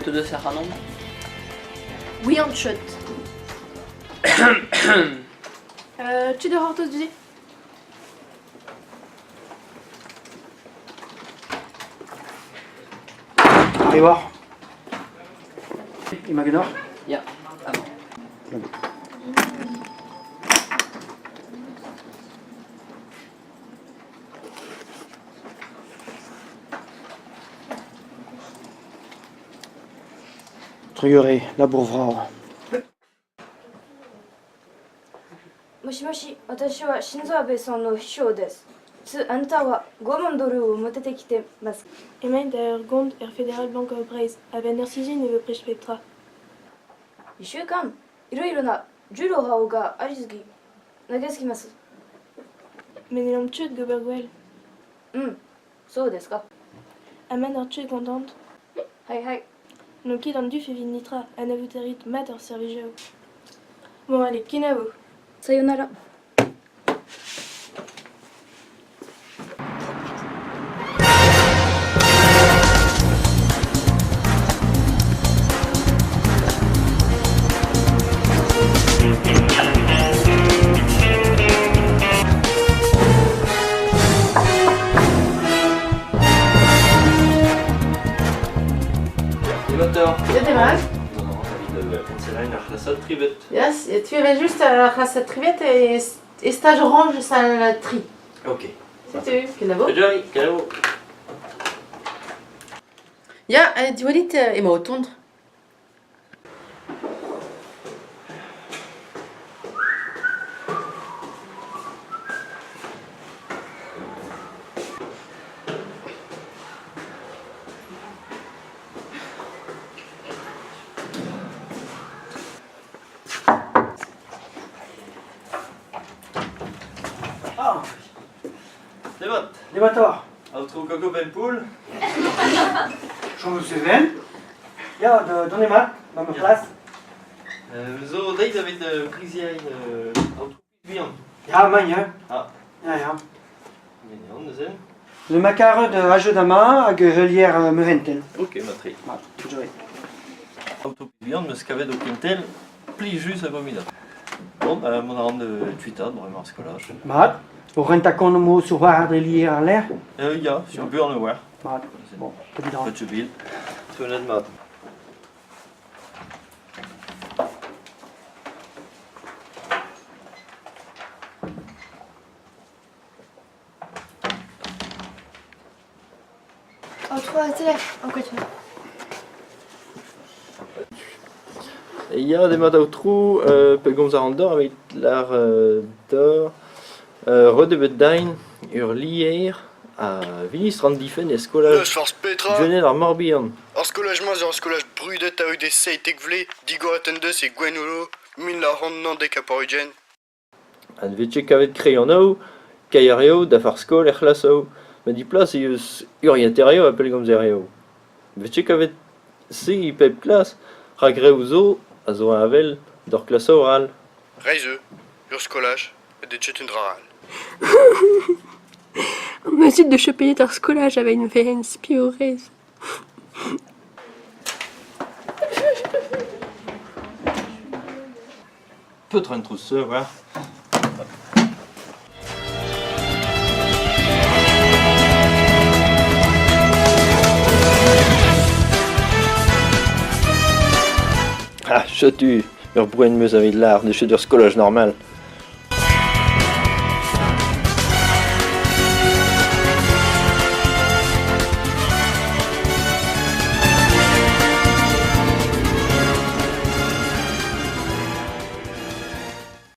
o deus ac'hanomp? Gwian Chot. Tu da c'hortoz du-se. Arri war. Emañ ganeoc'h? Ya, amañ. Trugarez, labour vrav. もしもし、私はシンゾアベさんの秘書です。つ、あんたは5万ドルを持ってきてます。 Emaint ur gont er Federal Bank of Breizh a-benn ur sizhun e vo prest pep tra. 1週間、いろいろな重労がありすぎ、長すぎます。 Met n'hellomp ket d'ober gwell. うん、そうですか。 Aman oc'h ket kontant. はいはい。 N'on ket an duf evit netra, anavout a rit mat hor servijoù. Bon, allez, kenavo. さよなら。 Emañ Ya, demat. Evit trivet. Yes, tu avais juste ar c'hlasad trivet e, e staj orange sal tri. Ok. Setu, kenavo. Joy, kenavo. Ya, diwallit emañ o tont. Ah, Demat. demat oc'h. Aotrou Koko Benpoul. Chom Seven. Ya, dont emañ, ma ma plas. Zo deiz aveit priziañ aotrou bihan. Ya, mañ, hein. Ah. Ya, ya. Mignon neuze. Le macaret ajet amañ hag heulier Meventel. Ok, matre. Mat, joy. Aotrou bihan meus kavet o kentel plijus abominabl. Bon, mont a ran da tuitaat bremañ ar skolaj. Mat, o rentañ kont emañ sur war dre lier ar lec'h. Ya, sur buan e oar. Mat, bon, évidemment. Pas de bil. Tonet mat. Aotrou Atler, ankouaet. Ya, demat aotrou, pellgomz a ran deoc'h evit lâr deoc'h ret eo bet din ur lizher a vinistr an difenn e skolaj N'eus forzh petra Gwened ar Morbihan. Ar skolaj-mañ zo ur skolaj brudet a-us 17 vloaz, digoret en deus e Gwenolo 1999. Ha ne vez ket kavet kreionoù, kaerioù dafar skol er c'hlasoù, met diplas ez eus urzhiataerioù ha pellgomzerioù. Ne vez ket kavet se e pep klas, rak reoù zo a zo heñvel d'ur klasoù all. Reizh eo, ur skolaj, ha deget un dra all. Mesut de chopelet ar skolaj a-benn vezañ spiourez. Petra an trouz-se, war? Ah, setu ur brouenn 'm eus evit lâr n'eo ket ur skolaj normal.